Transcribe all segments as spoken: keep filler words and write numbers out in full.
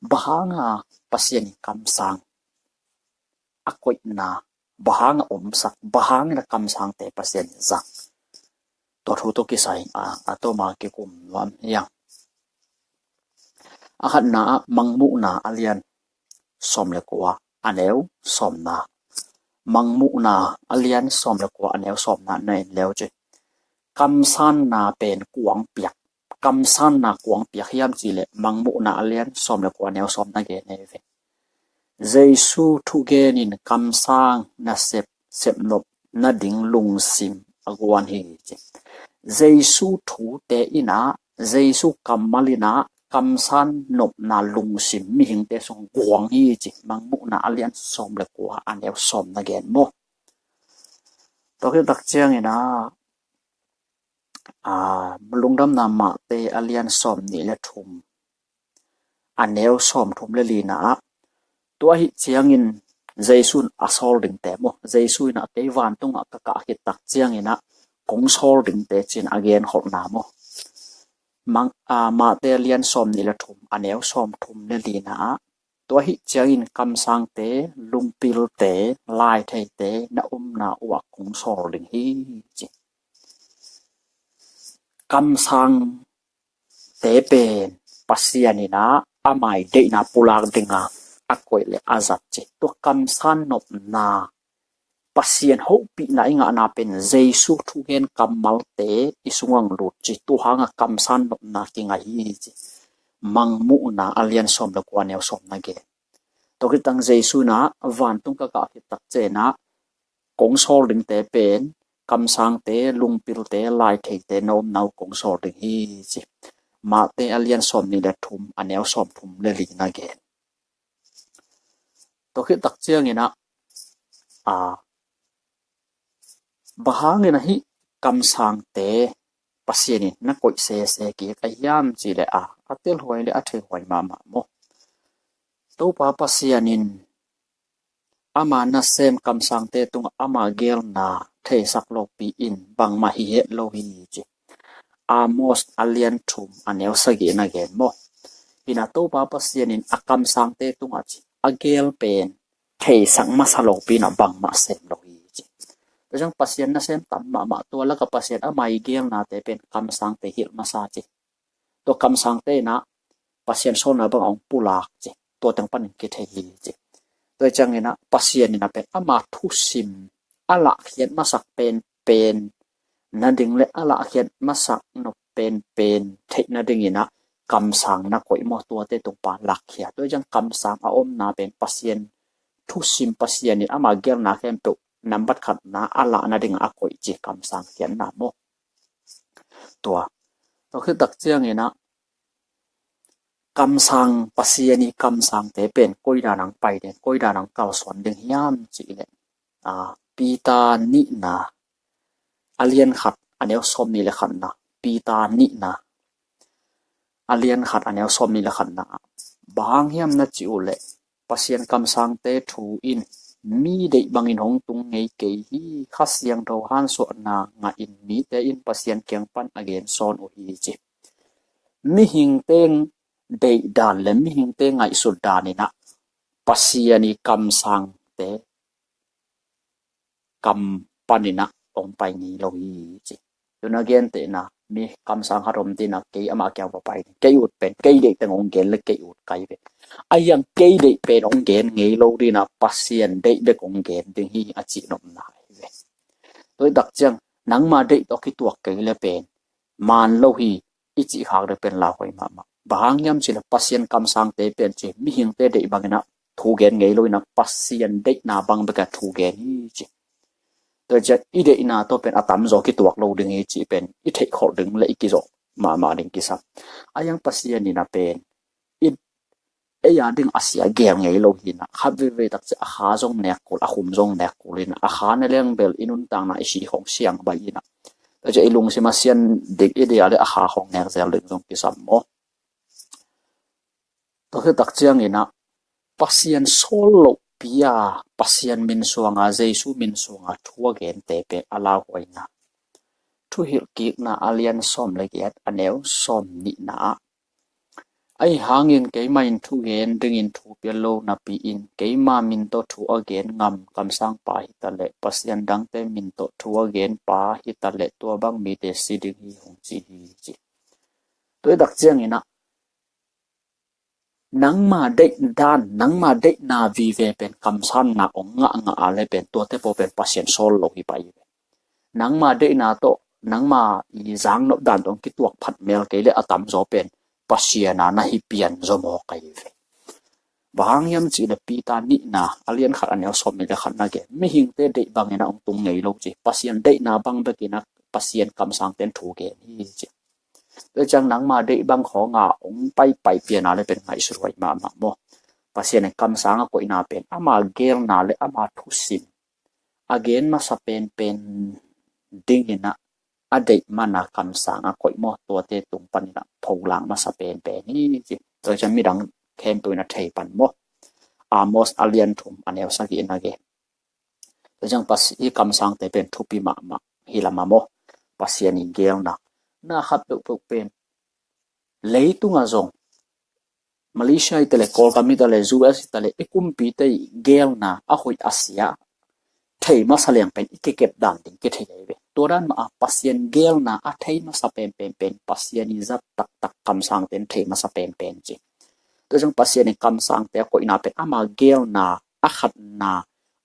Bang hanga Pasian in kamsang a koihna, bang hanga omsak, bang hangin a kamsangte Pasian in zang? Tua thu tawh kisai a, a tawma kikum nuam hi hang. A khatna ah Mangmuhna a lian sawm le kua a neu sawmna. Mangmuhna a lian sawm le kua a neu sawmna na en leu ci. Kamsanna pen kuang piak. Kamsanna kuang piak hiam cih leh Mangmuhna a lian sawm le kua a neu sawmna gen hi ve. Jesu thugen in kamsang nasep sepnop nading lungsim a guan hi ci. Jesu thute in ah, Jesu kammal in ah kamsan nopna lungsim mihingte sung guang hi ci. Mangmuhna a lian sawm le kua a neu sawmna gen maw. Tua khit tak ciangin ah, a, Lungdamna Mate a lian sawmnih le thum a neu sawmthum le lina ah, tua ahih ciangin Jesu in a sawl dingte maw, Jesu in ah kei vantungah ka kah khit tak ciangin ah kong sawl dingte ci-in a genkholhna maw. Mang, a, Mate a lian sawmnih le thum a neu sawmthum le lina ah, tua ahih ciangin kamsangte, lungpilte, laitheite na omna uhah kong sawl ding hi ci. Kamsangte pen Pasian in ah ama deihna pulak dinga a koih le a zat ci. Tua kamsan nopna, Pasian hopihna i ngahna pen Jesu thugen kammalte i sungah lut ci. Tua hanga kamsan nopna kingai hi ci. Mangmuhna a lian sawm le kua a neu sawmna gen. Tua khit tak Jesu in ah vantung ka kah khit tak ciangin ah kong sawl dingte pen kamsangte, lungpilte, laitheite na omna uh kong sawl ding hi ci. Mate a lian sawmnih le thum a neu sawmthum le lina gen. Tua khit tak ciangin ah, a, bang hangin ahi kamsangte Pasian in na koih sese kik a hiam cih leh a, a telhuai le a theihuai mahmah maw. Topa Pasian in ama nasem kamsangte tungah ama geelna theisak lopi in bangmah hi het lo hi ci. Amos a lian thum a neu sagihna gen maw. Hi in ah Topa Pasian in a kamsangte tungah ci a geel pen theisak masa lopi in ah bangmah sem lo hi ci. Tua ciang Pasian nasem tam mahmah, tua lakah Pasian ama i geelnate pen kamsangte hilh masa ci. Tua kamsangte in ah Pasian sawlna bang a hong pulak ci. Tua teng panin kithei hi ci. Tua ciangin ah Pasian in ah pen ama thusim a lahkhiat masak penpen nading le a lahkhiat masak nop penpen theih nadingin ah kamsang na koih maw, tuate tung pan lakkhia. Tua ciang kamsang a omna pen Pasian thusim, Pasian in ama geelna khempeuh nambat khatna a lah nadingah a koih ci, kamsang khiatna maw. Tua, tua khit tak ciangin ah kamsang, Pasian i kamsangte pen koi dan ang pai ding, koi dan ang kalsuan ding hiam cih leh, a, Peter nihna a lian khat a neu sawmnih le khatna. Peter nihna a lian khat a neu sawmnih le khatna. Bang hang hiam na cih uh leh Pasian kamsangte thu in mi deih bangin hong tung ngei kei hi. Kha Siangtho hansuahna ngahin mite in Pasian kiang pan a gen sawn uh hi ci. Mihingte deih dan le mihingte ngaihsut dan in ah Pasian i kamsangte kam panin ah hong pai ngei lo hi ci. Tuna gentehna, mi kamsang khat om ding ah kei ama kiang va pai ding. Kei ut pen, kei deih teng hong gen le kei ut kai ve. A hiang kei deih pen hong gen ngei lo ding ah Pasian deih bek hong gen ding hi a cih nopna hi ve. Tua hi tak ciang nangma deih tawh kituak kei le pen man lo hi i cih khak deuh pen lauhuai mahmah. Bang hang hiam cih leh Pasian kamsangte pen ci mihingte deih bangin ah thu gen ngei lo in ah Pasian deihna bang bek a thu gen hi ci. Tua ciang i deihna tawh pen a tamzaw kituak lo ding hi cih pen i theihkholh ding le i kizawh mahmah ding kisam. A hiang Pasian in ah pen i ei a ding a sia gel ngei lo hi in ah, khat veivei tak ciang a kha zong nek kul, a khum zong nek kul in ah, a kha na leng bel i nuntakna i si khong siang baih in ah. Tua ciang i lungsim a sian ding i deih a le a kha khong nek zel ding zong kisam maw. Tua khit tak ciangin ah Pasian sawl lohpi a, Pasian min suanga, Jesu min suanga thu a gente pen a lauhuaina. Thuhilhkikna a lian sawm le giat a neu sawmnihna ah Ahi hangin keimah in thugen dingin thu pia lo napi-in, keima min tawh thu a gen ngam kamsangpa hi taleh, pasian dangte min tawh thu a genpa hi taleh, tua bang mite si ding hi, hong ci hi, ci. Tua hi tak ciangin ah, nangma deih dan, nangma deihna vive pen kamsanna hong ngah ngah a leh pen tuate pawl pen Pasian sawl lo hi pah hi ve. Nangma deihna tawh, nangma i zangnop dan tawh hong kituak phat mel kei leh a tamzaw pen Pasian a na hi pian zaw mawk ahi ve. Bang hang hiam cih leh Peter nihna a lian khat a neu sawmnih leh khat na gen, mihingte deih bangin ah hong tung ngei lo ci. Pasian deihna bang bekin ah Pasian kamsangte in thu gen hi ci. Tua ciang nangma deih bang khawng a hong paipai pian a leh pen ngaihsut huai mahmah maw. Pasian in kamsang a koihna pen ama geelna leh ama thusim a gen masa penpen dingin ah a deih man a kamsang a koih maw, tuate tung panin ah pholang masa penpen hi ci. Tua ciang midang khempeuh in a thei pan maw. Amos a lian thum a neu sagih na gen. Tua ciang Pasi-, i kamsangte pen thupi mahmah hi lam a maw. Pasian i geelna, na khat peuhpeuh pen leitung ah zong, Malaysia hi taleh, Kawlgam hi taleh, U S hi taleh, i kumpite i geelna a hoih a sia thei masa leng pen i kikep dan ding kithei ahi ve. Tua dan mah a Pasian geelna a thei masa penpen pen Pasian i zat taktak kamsangte in thei masa penpen ci. Tua ciang Pasian in kamsangte a koihna pen ama geelna a khatna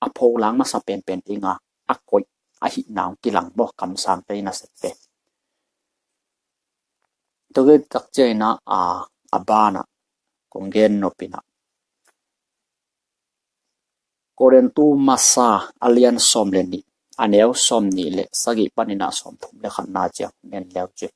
a pholang masa penpen ding a a koih ahihna hong kilang maw, kamsangte i nasep pen. Tua hi tak ciangin ah, a, a ban ah kong gen nop in ah, Korintu masa a lian sawm leh nih a neu sawmnih leh sagih panin ah sawmthum leh khat na ciang en leu ci.